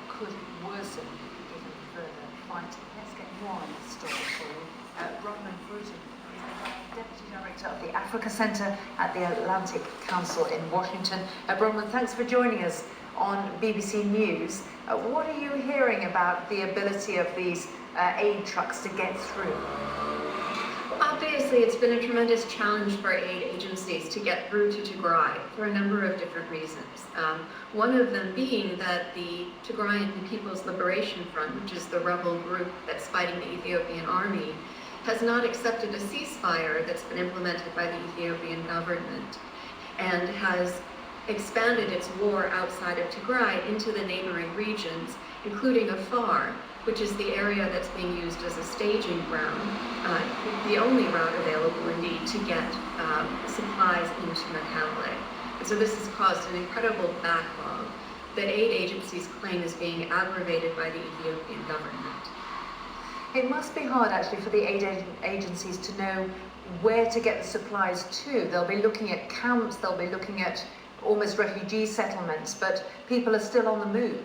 could worsen given further fighting. Let's get more on this story for you. Uh, Bronwyn Bruton is the Deputy Director of the Africa Centre at the Atlantic Council in Washington. Uh, Bronwyn, thanks for joining us on B B C News. Uh, what are you hearing about the ability of these uh, aid trucks to get through? Obviously, it's been a tremendous challenge for aid agencies to get through to Tigray for a number of different reasons. Um, one of them being that the Tigrayan People's Liberation Front, which is the rebel group that's fighting the Ethiopian army, has not accepted a ceasefire that's been implemented by the Ethiopian government and has expanded its war outside of Tigray into the neighboring regions, including Afar, which is the area that's being used as a staging ground, uh, the only route available indeed to get um, supplies into Mekelle. And so this has caused an incredible backlog that aid agencies claim is being aggravated by the Ethiopian government. It must be hard actually for the aid agencies to know where to get the supplies to. They'll be looking at camps, they'll be looking at almost refugee settlements, but people are still on the move.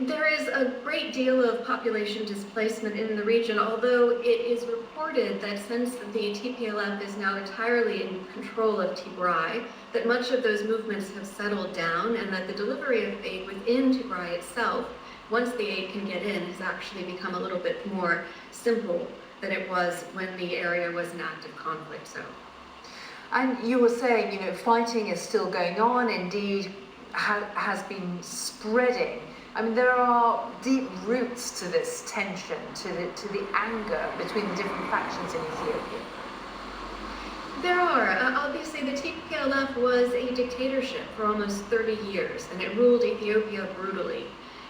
There is a great deal of population displacement in the region, although it is reported that since the T P L F is now entirely in control of Tigray, that much of those movements have settled down and that the delivery of aid within Tigray itself, once the aid can get in, has actually become a little bit more simple than it was when the area was an active conflict zone. And you were saying, you know, fighting is still going on, indeed, ha- has been spreading. I mean, there are deep roots to this tension, to the, to the anger between the different factions in Ethiopia. There are. Uh, obviously, the T P L F was a dictatorship for almost thirty years, and it ruled Ethiopia brutally.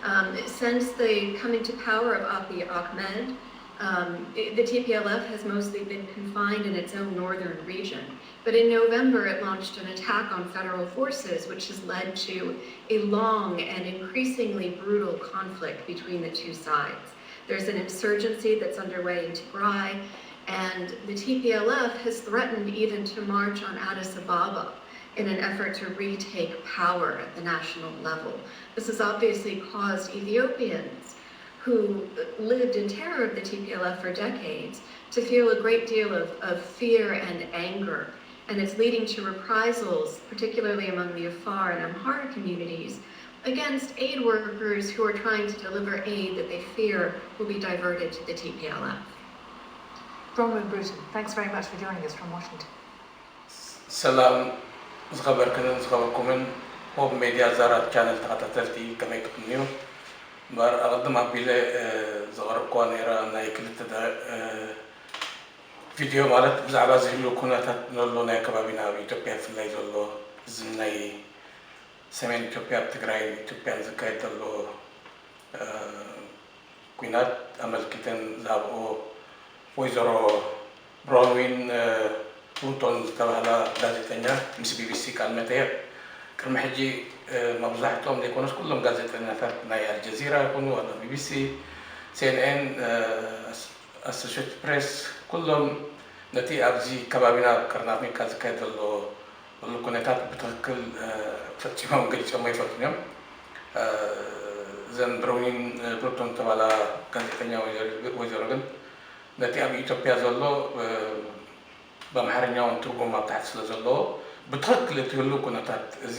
Um, since the coming to power of Abiy Ahmed, um, the T P L F has mostly been confined in its own northern region. But in November, it launched an attack on federal forces, which has led to a long and increasingly brutal conflict between the two sides. There's an insurgency that's underway in Tigray, and the T P L F has threatened even to march on Addis Ababa in an effort to retake power at the national level. This has obviously caused Ethiopians who lived in terror of the T P L F for decades to feel a great deal of, of fear and anger, and it's leading to reprisals, particularly among the Afar and Amhara communities, against aid workers who are trying to deliver aid that they fear will be diverted to the T P L F. Bronwyn Bruton, thanks very much for joining us from Washington. ሰላም ዝኸበርክንን ዝኸበርኩምን ሆብ ሜድያ ዛራ ቻነል ተኸታተልቲ፣ ከመይ ትቕንዩ? እምበር ኣቐድም ኣቢለ ዘቐረብክዋ ነይራ ናይ ክልተ ቪድዮ፣ ማለት ብዛዕባ ዝህሉ ኩነታት ዘሎ ናይ ከባቢና ኣብ ኢትዮጵያ ብፍላይ ዘሎ እዚ ናይ ሰሜን ኢትዮጵያ ኣብ ትግራይን ኢትዮጵያን ዝካየድ ዘሎ ኩናት ኣመልኪተን ዝሃብኦ ወይዘሮ ብሮንዊን ቡርቶን ዝተባህላ ጋዜጠኛ ምስ ቢቢሲ ቃል መጠየቕ ቅድሚ ሕጂ መብዛሕትኦም ዘይኮነስ ኩሎም ጋዜጠኛታት ናይ ኣልጀዚራ ይኹኑ ዋላ ቢቢሲ፣ ሲኤንኤን፣ ኣሶሽትድ ፕሬስ ኩሎም ነቲ ኣብዚ ከባቢና ኣብ ቀርኒ ኣፍሪካ ዝካየድ ዘሎ ዘሎ ኩነታት ብትኽክል ፈፂሞም ገሊፆሞ ኣይፈልጡን እዮም። እዘን ብሮኒን ብሩቶን ዝተባላ ጋዜጠኛ ወይዘሮ ግን ነቲ ኣብ ኢትዮጵያ ዘሎ ብኣምሓርኛ እውን ትርጉም ኣብ ታሕቲ ስለ ዘለዎ ብትኽክል እቲ ህሉ ኩነታት እዚ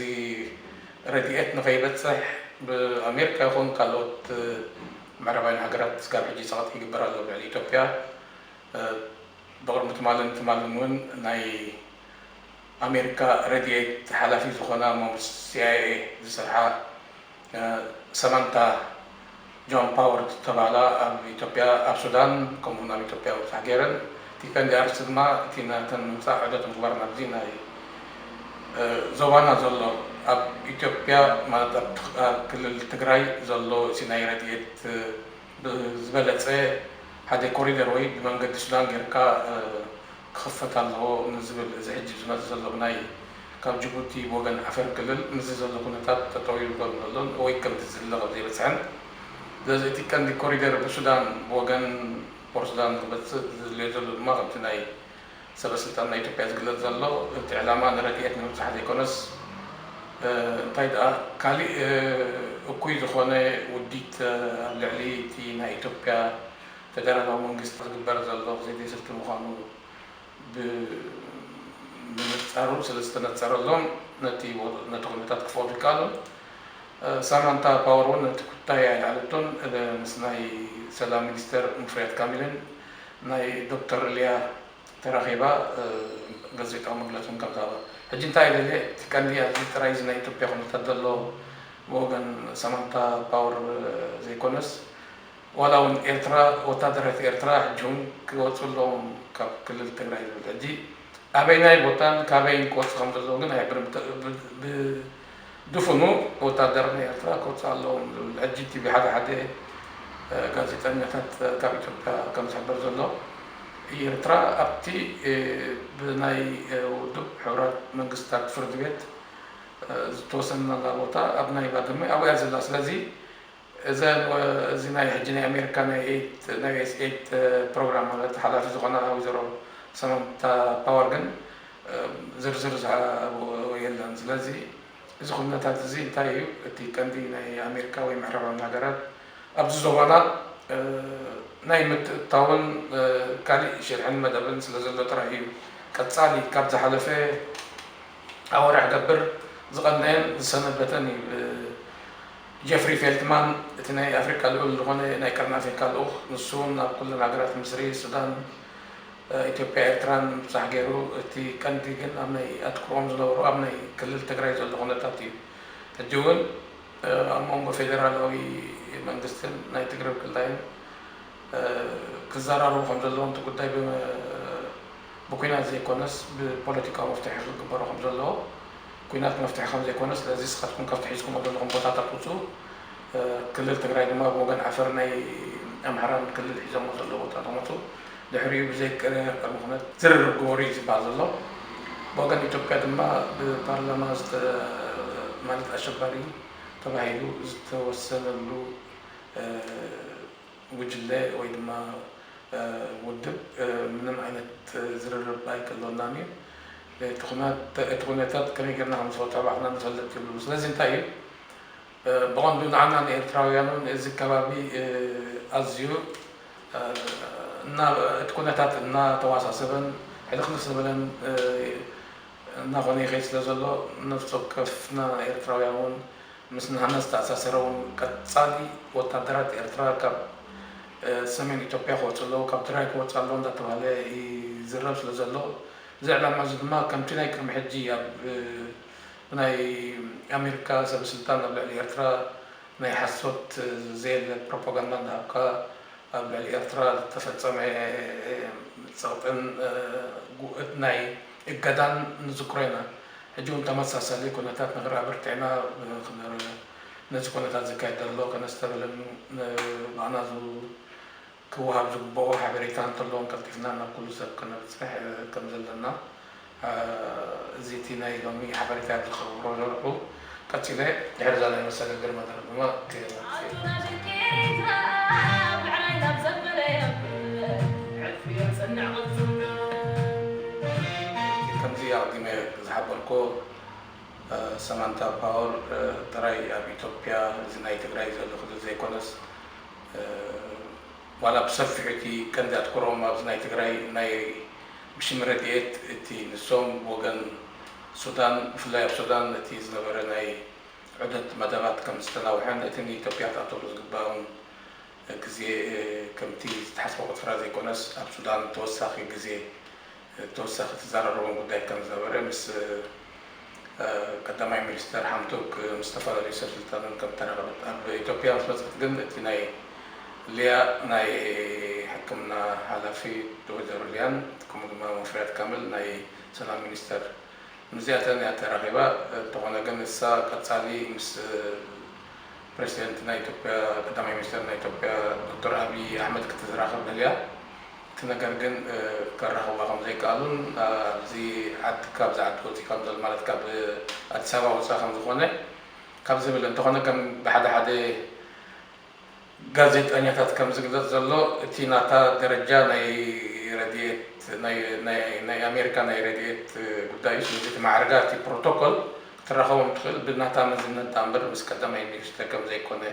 ረድኤት ንኸይበፅሕ ብኣሜሪካ ይኹን ካልኦት ምዕራባውያን ሃገራት ስጋብ ሕጂ ፀቕጢ ይግበር ኣሎ ኣብ ልዕሊ ኢትዮጵያ። ብቕድሚ ትማልን ትማልን እውን ናይ ኣሜሪካ ረድኤት ሓላፊ ዝኾና ሞምስ ሲኣይኤ ዝሰርሓ ሰማንታ ጆን ፓወር ዝተባህላ ኣብ ኢትዮጵያ ኣብ ሱዳን ከምኡውን ኣብ ኢትዮጵያ ምብፃሕ ገይረን። እቲ ቀንዲ ኣርእስቲ ድማ እቲ ናተን ምምፃእ ዕደት ምግባር ናብዚ ናይ ዞባና ዘሎ ኣብ ኢትዮጵያ ማለት ኣብ ክልል ትግራይ ዘሎ እቲ ናይ ረድኤት ብዝበለፀ ሓደ ኮሪደር ወይ ብመንገዲ ሱዳን ጌርካ ክኽፈት ኣለዎ ንዝብል እዚ ሕጂ ዝመፅእ ዘሎ ብናይ ካብ ጅቡቲ ብወገን ዓፈር ክልል ምስዚ ዘሎ ኩነታት ጠጠው ይብል ዘሎ ወይ ከምቲ ዝድለ ከም ዘይበፅሐን ስለዚ እቲ ቀንዲ ኮሪደር ብሱዳን ብወገን ፖርት ሱዳን ክመፅእ ዝድለዮ ዘሎ ድማ ከምቲ ናይ ሰበ ስልጣን ናይ ኢትዮጵያ ዝግለፅ ዘሎ እቲ ዕላማ ንረድኤት ንምብፃሕ ዘይኮነስ እንታይ ደኣ፣ ካሊእ እኩይ ዝኾነ ውዲት ኣብ ልዕሊ እቲ ናይ ኢትዮጵያ ፌደራላዊ መንግስቲ ዝግበር ዘሎ ዘይተሰልቲ ምዃኑ ብምንጻሩ ስለ ዝተነጸረሎም፣ ነቲ ኩነታት ክፈቕዱ ይከኣሉ። ሳማንታ ፓወር እውን ነቲ ኩታይ ኣይለዓለቶን። ምስ ናይ ሰላም ሚኒስተር ሙፈሪያት ካሚልን ናይ ዶክተር ሊያ ተራኺባ ጋዜጣዊ መግለፂ እውን ከም ዝሃባ። ሕጂ እንታይ ደልየ፣ እቲ ቀንዲ ኣብዚ ጥራይ እዚ ናይ ኢትዮጵያ ኩነታት ዘሎ ብወገን ሳማንታ ፓወር ዘይኮነስ፣ ዋላ እውን ኤርትራ፣ ወታደራት ኤርትራ ሕጂ እውን ክወፁ ኣለዎም ካብ ክልል ትግራይ ዝብል። ሕጂ ኣበይናይ ቦታን ካበይን ክወፁ ከም ዘለዎም ግን ኣይሕብርን። ብድፉኑ ወታደር ናይ ኤርትራ ክወፅእ ኣለዎም ዝብል። ሕጂ እቲ ብሓደ ሓደ ጋዜጠኛታት ካብ ኢትዮጵያ ከም ዝሕበር ዘሎ፣ ኤርትራ ኣብቲ ብናይ ውድብ ሕቡራት መንግስታት ፍርዲ ቤት ዝተወሰነላ ቦታ ኣብ ናይ ባድመ ኣብያ ዘላ። ስለዚ እዘን እዚ ናይ ሕጂ ናይ ኣሜሪካ ናይ ኤድ ናይ ዩኤስኤድ ፕሮግራም ማለት ሓላፊ ዝኾና ወይዘሮ ሰማንታ ፓወር ግን ዝርዝር ዝሃቦ የለን። ስለዚ እዚ ኩነታት እዚ እንታይ እዩ? እቲ ቀንዲ ናይ ኣሜሪካ ወይ ምዕራባውያን ሃገራት ኣብዚ ዞባና ናይ ምትእትታውን ካሊእ ሽርሕን መደብን ስለ ዘሎ ጥራይ እዩ። ቀጻሊ ካብ ዝሓለፈ ኣዋርሕ ገብር ዝቐነየን ዝሰነበተን እዩ። ጀፍሪ ፌልትማን፣ እቲ ናይ ኣፍሪቃ ልኡል ዝኾነ ናይ ቀርኒ ኣፍሪቃ ልኡኽ፣ ንሱ እውን ናብ ኩለን ሃገራት፣ ምስሪ፣ ሱዳን፣ ኢትዮጵያ፣ ኤርትራን ምብጻሕ ገይሩ፣ እቲ ቀንዲ ግን ኣብ ናይ ኣትኩሮኦም ዝነበሩ ኣብ ናይ ክልል ትግራይ ዘሎ ኩነታት እዩ። ሕጂ እውን ኣብ መንጎ ፌደራላዊ መንግስትን ናይ ትግራይ ክልላይን ክዘራረቡ ከም ዘለዎም፣ እቲ ጉዳይ ብኩናት ዘይኮነስ ብፖለቲካዊ መፍትሒ ክግበሮ ከም ዘለዎ፣ ኩናት መፍትሒ ከም ዘይኮነ፣ ስለዚ ንስኻትኩም ካብቲ ሒዝኩሞ ዘለኹም ቦታታት ውፅኡ፣ ክልል ትግራይ ድማ ብወገን ዓፈር ናይ ኣምሓራን ክልል ሒዞሞ ዘለዉ ቦታታት ውፅኡ፣ ድሕሪኡ ብዘይ ቅድመ ኩነት ዝርርብ ግበሩ እዩ ዝበሃል ዘሎ። ብወገን ኢትዮጵያ ድማ ብፓርላማ ማለት ኣሸባሪ ተባሂሉ ዝተወሰነሉ ጉጅለ ወይ ድማ ውድብ ምንም ዓይነት ዝርርብ ኣይክህልወናን እዩ። እቲ ኩነታት ከመይ ጌርና ከም ንፈትሖ ባዕልና ንፈልጥ ይብሉ። ስለዚ እንታይ እዩ ብቐንዱ ንዓና ንኤርትራውያን እውን እዚ ከባቢ ኣዝዩ እቲ ኩነታት እናተዋሳሰበን ሕልኽልኽ ዝበለን እናኾነ ይኸይድ ስለ ዘሎ፣ ነፍሲ ወከፍና ኤርትራውያን እውን ምስ ንሃና ዝተኣሳሰረ እውን ቀጻሊ ወታደራት ኤርትራ ካብ ሰሜን ኢትዮጵያ ክወፁ ኣለዉ፣ ካብ ትግራይ ክወፁ ኣለዉ እንዳተባሃለ ይዝረብ ስለ ዘሎ፣ እዚ ዕላማ እዚ ድማ ከምቲ ናይ ቅድሚ ሕጂ ኣብ ናይ ኣሜሪካ ሰበስልጣን ኣብ ልዕሊ ኤርትራ ናይ ሓሶት ዘየለ ፕሮፓጋንዳ እንዳሃብካ ኣብ ልዕሊ ኤርትራ ዝተፈጸመ ጸቕጥን ጉእት ናይ እገዳን ንዝክሮ ኢና። ሕጂ እውን ተመሳሳሊ ኩነታት ንኽርኢ ኣበርቲዕና ነዚ ኩነታት ዝካየድ ዘሎ ከነስተብህልን ንባዕና ክወሃብ ዝግብኦ ሓበሬታ እንተሎን ቀልጢፍና ናብ ኩሉ ሰብ ከነብጽሕ ከም ዘለና እዚ እቲ ናይ ሎሚ ሓበሬታ ዝኸብሮ ዘለኹ። ቀጺለ ድሕሪ እዛ ናይ መሰጋገሪ መደረ ድማ ክመጽእ እየ። ከምዚ ኣቕዲመ ዝሓበርኮ ሰማንታ ፓወር ጥራይ ኣብ ኢትዮጵያ እዚ ናይ ትግራይ ዘሎ ክልል ዘይኮነስ ዋላ ብሰፊሑ እቲ ቀንዲ ኣትኩሮም ኣብዚ ናይ ትግራይ ናይ ብሽም ረድኤት እቲ ንሶም ብወገን ሱዳን ብፍላይ ኣብ ሱዳን እቲ ዝነበረ ናይ ዑደት መደባት ከም ዝተናውሐን እቲ ንኢትዮጵያ ክኣተሉ ዝግባእ እውን ግዜ ከምቲ ዝተሓስቦ ቁጽራ ዘይኮነስ ኣብ ሱዳን ተወሳኺ ግዜ ተወሳኺ ትዘራረቦም ጉዳይ ከም ዝነበረ ምስ ቀዳማይ ሚኒስተር ሓምዶክ ምስ ዝተፈላለዩ ሰብ ስልጣንን ከም ተራኸበት ኣብ ኢትዮጵያ ምስ መፅት ግን እቲ ናይ ሊያ ናይ ሕክምና ሓላፊ ወይዘሮ ሊያን ከምኡ ድማ ሙፈሪያት ካምል ናይ ሰላም ሚኒስተር ምስዚኣተን እያ ተራኺባ። እንተኾነ ግን ንሳ ቀፃሊ ምስ ፕሬዚደንት ናይ ኢትዮጵያ ቀዳማይ ሚኒስተር ናይ ኢትዮጵያ ዶክተር ኣብይ ኣሕመድ ክትራኸብ ደልያ እቲ ነገር ግን ከራኽብዋ ከም ዘይከኣሉን ኣብዚ ዓዲ ካብዚ ዓዲ ወፂ ከም ዘሎ ማለት ካብ ኣዲስ ኣበባ ወፃ ከም ዝኾነ ካብ ዝብል እንተኾነ ከም ብሓደ ሓደ ጋዜጠኛታት ከም ዝግለፅ ዘሎ እቲ ናታ ደረጃ ናይ ረድኤት ናይ ኣሜሪካ ናይ ረድኤት ጉዳይ እዩ። ስለዚ እቲ ማዕርጋ እቲ ፕሮቶኮል ትራኸቦም ትኽእል ብናታ መዝነት ደኣ እምበር ምስ ቀዳማይ ሚኒስተር ከም ዘይኮነ፣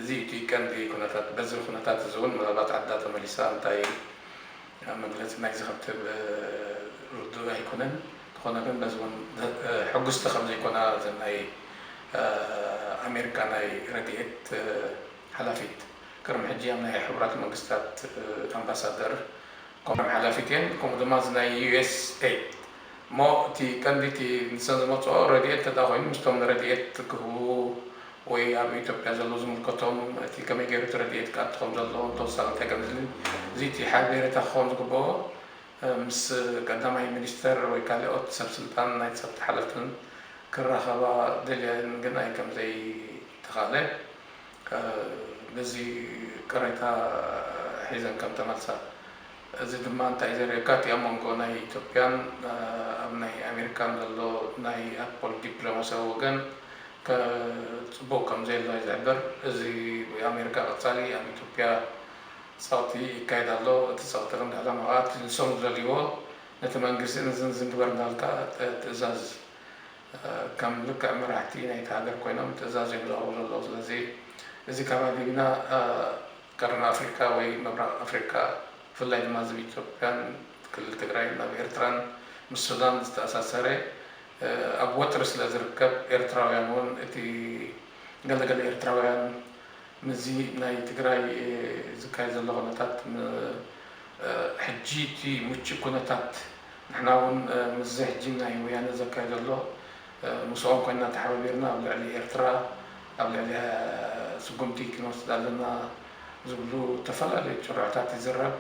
እዚ እቲ ቀንዲ ኩነታት። በዚ ኩነታት እዚ እውን ምናልባት ዓዳ ተመሊሳ እንታይ መግለጺ ናይዚ ከብትብ ርዱእ ኣይኮነን። እንተኾነ ግን በዚ እውን ሕጉስቲ ከም ዘይኮና እዘን ናይ ኣሜሪካ ናይ ረድኤት ሓላፊት ቅድሚ ሕጂ ኣብ ናይ ሕቡራት መንግስታት ኣምባሳደር ከም ሓላፊት እየን። ከምኡ ድማ እዚ ናይ ዩ ኤስ ኤድ እሞ እቲ ቀንዲ እቲ ንሰን ዝመፅኦ ረድኤት እንተ ኮይኑ ምስቶም ንረድኤት ክህቡ ወይ ኣብ ኢትዮጵያ ዘለዉ ዝምልከቶም እቲ ከመይ ገይሩ እቲ ረድኤት ክኣቱ ከም ዘለዎ እንተወሳኺ እንታይ ከም ዝብል እዚ እቲ ሓቤሬታ ክኸውን ዝግበኦ ምስ ቀዳማይ ሚኒስተር ወይ ካልኦት ሰብ ስልጣን ናይ ጸጥታ ሓለፍትን ክራኸባ ደልየን ግን ኣይ ከም ዘይተኻእለ በዚ ቅሬታ ሒዘን ከም ተመልሳ። እዚ ድማ እንታይ ዘርእየካ እቲ ኣብ መንጎ ናይ ኢትዮጵያን ኣብ ናይ ኣሜሪካን ዘሎ ናይ ኣብ ፖሊ ዲፕሎማሲያዊ ወገን ጽቡቕ ከም ዘየሎ እዩ ዝሕብር። እዚ ኣሜሪካ ቀጻሊ ኣብ ኢትዮጵያ ጸቕጢ ይካየድ ኣሎ። እቲ ጸቕጢ ክንዲ ዕላማ ከኣ እቲ ንሶም ዝደልይዎ ነቲ መንግስቲ ንዝን ዝን ግበር እንዳልካ ትእዛዝ ከም ልክዕ መራሕቲ ናይቲ ሃገር ኮይኖም ትእዛዝ እዮም ዘቕርቡ ዘለዉ። ስለዚ እዚ ካብ ኣቢብና ቀርኒ ኣፍሪካ ወይ ምብራቕ ኣፍሪካ ብፍላይ ድማ እዚ ኢትዮጵያን ክልል ትግራይን ኣብ ኤርትራን ምስ ሱዳን ዝተኣሳሰረ ኣብ ወጥሪ ስለ ዝርከብ ኤርትራውያን እውን እቲ ገለገለ ኤርትራውያን ምስዚ ናይ ትግራይ ዝካየድ ዘሎ ኩነታት ሕጂ እቲ ምቹእ ኩነታት ንሕና እውን ምስዚ ሕጂ ናይ ወያነ ዘካየዶ ኣሎ ምስኦም ኮይና ተሓባቢርና ኣብ ልዕሊ ኤርትራ ኣብ ልዕሊ ስጉምቲ ክንወስድ ኣለና ዝብሉ ዝተፈላለዩ ጭርሖታት ይዝረብ።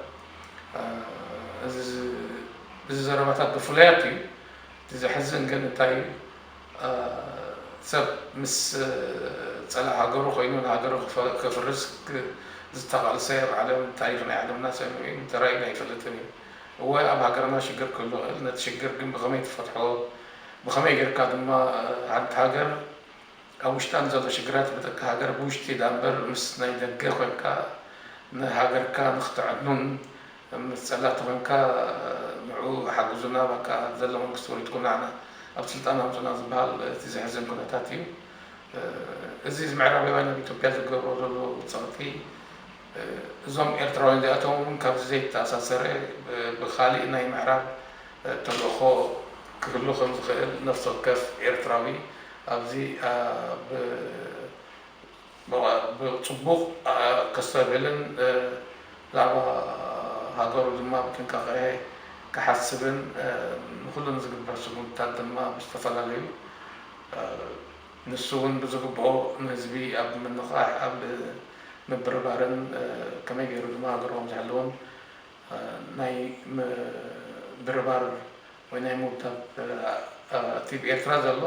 እዚ ዘረባታት ብፍሉያት እዩ። እቲ ዘሕዝን ግን እንታይ እዩ? ሰብ ምስ ጸላእ ሃገሩ ኮይኑ ንሃገሩ ከፍርስ ዝተቓልሰ ኣብ ዓለም ታሪኽ ናይ ዓለምና ሰሚዑ እዩ ተራእዩ ኣይፈልጥን እዩ። እወ ኣብ ሃገርና ሽግር ክህሉ ይኽእል። ነቲ ሽግር ግን ብኸመይ ትፈትሖ? ብኸመይ ጌርካ ድማ ሓንቲ ሃገር ኣብ ውሽጣ ንዘሎ ሽግራት ብደቂ ሃገር ብውሽጢ ደኣ እምበር ምስ ናይ ደገ ኮይንካ ንሃገርካ ንክተዕኑን ምስ ጸላእቲ ኮይንካ ንዑ ሓግዙና በቃ ዘሎ መንግስቲ ወሪድኩም ንዓና ኣብ ስልጣን ኣምጹና ዝበሃል እቲ ዘሕዝን ኩነታት እዩ። እዚ ምዕራባውያን ኣብ ኢትዮጵያ ዝገብሮ ዘሎ ጸቕጢ እዞም ኤርትራውያን እዚኣቶም እውን ካብዚ ዘይተኣሳሰረ ብካሊእ ናይ ምዕራብ ተልእኾ ክህሉ ከም ዝኽእል ነፍሲ ወከፍ ኤርትራዊ ኣብዚ ብፅቡቕ ከስተብህልን ብዛዕባ ሃገሩ ድማ ብጥንቃቐ ክሓስብን ንኩሉ ንዝግበር ስጉምትታት ድማ ብዝተፈላለዩ ንሱ እውን ብዝግብኦ ንህዝቢ ኣብ ምንቕቓሕ ኣብ ምብርባርን ከመይ ገይሩ ድማ ሃገሮም ዝሕልውን ናይ ምብርባር ወይ ናይ ምውዳብ እቲ ኤርትራ ዘሎ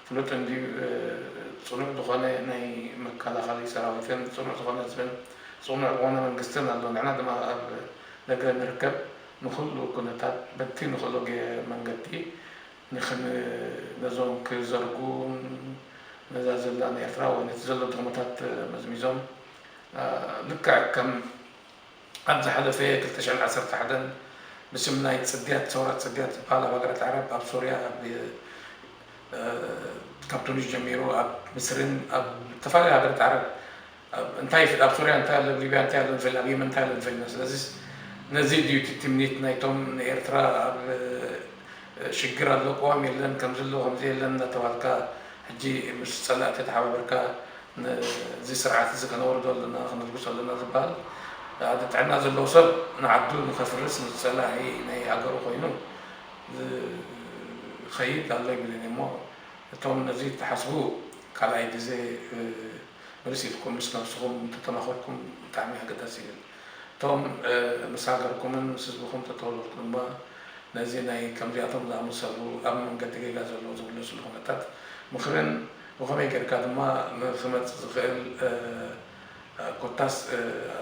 ፍሉጥ እንድዩ። ፅኑዕ ዝኾነ ናይ መከላኸሊ ሰራዊትን ፅኑዕ ዝኾነ ህዝብን ፅኑዕ ዝኾነ መንግስትን ኣሎ። ንሕና ድማ ኣብ ደገ ንርከብ ንኩሉ ኩነታት በቲ ንኽእሎ መንገዲ ንኽን ነዞም ክዘርጉን ነዛ ዘላ ንኤርትራ ወይ ነቲ ዘሎ ድኽመታት መዝሚዞም ልክዕ ከም ኣብ ዝሓለፈ ክልተ ሽሕን ዓሰርተ ሓደን ብስም ናይ ጽድያት ሰውራ ጽድያት ዝበሃል ኣብ ሃገራት ዓረብ ኣብ ሶርያ ኣብ ካብ ቱኒስ ጀሚሩ ኣብ ምስርን ኣብ ዝተፈላለዩ ሃገራት ዓረብ እንታይ ይፍል ኣብ ሶርያ እንታይ ኣሎ ሊብያ እንታይ ኣሎ ንፈል ኣብ የመን እንታይ ኣሎ ንፈል ኢና ስለዚ ነዚ ድዩ እቲ ትምኒት ናይቶም ንኤርትራ ኣብ ሽግር ኣሎ ቅዋም የለን ከምዚ ኣሎ ከምዚ የለን እናተባልካ ሕጂ ምስ ጸላእቲ ተሓባበርካ እዚ ስርዓት እዚ ከነወርዶ ኣለና ከነልግሶ ኣለና ዝበሃል ኣደ ጥዕና ዘለዎ ሰብ ንዓዱ ንኸፍርስ ንጸላኢ ናይ ሃገሩ ኮይኑ ዝኸይድ ኣሎ ይብልን እሞ እቶም ነዚ ተሓስቡ ካልኣይ ግዜ መልስ ኢልኩም ምስ ነብስኹም እንተተማኸርኩም ብጣዕሚ ኣገዳሲ ይብል። እቶም ምስ ሃገርኩምን ምስ ህዝብኹም ተተወለድኩም እባ ነዚ ናይ ከምዚኣቶም ዝኣመሰሉ ኣብ መንገዲ ጌጋ ዘለዉ ዝምለስሉ ኩነታት ምኽርን ብኸመይ ጌርካ ድማ ንክመፅእ ዝኽእል ኮታስ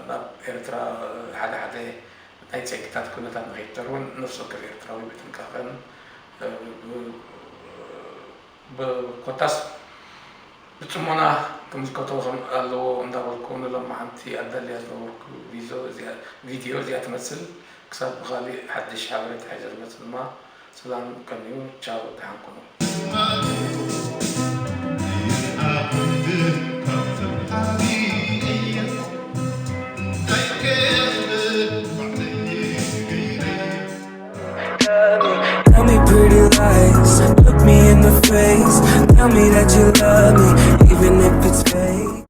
ናብ ኤርትራ ሓደ ሓደ ናይ ፀንክታት ኩነታት ንኸይፍጠር እውን ነፍሲ ወከፍ ኤርትራዊ ብጥንቃቐን ኮታስ ብጽሞና ክምልከቶ ከም ኣለዎ እንዳበልኩ ንሎማዓንቲ ኣዳልያ ዝነበርኩ ቪዞ እዚኣ ቪድዮ እዚኣ ትመስል ክሳብ ብኻሊእ ሓድሽ ሓበሬታ ሒዘ ዝመጽእ ድማ ሰላም ቀንዩ ቻው ደሓን ኩኑ። Tell me pretty lies, look me in the face. Tell me that you love me, even if it's fake.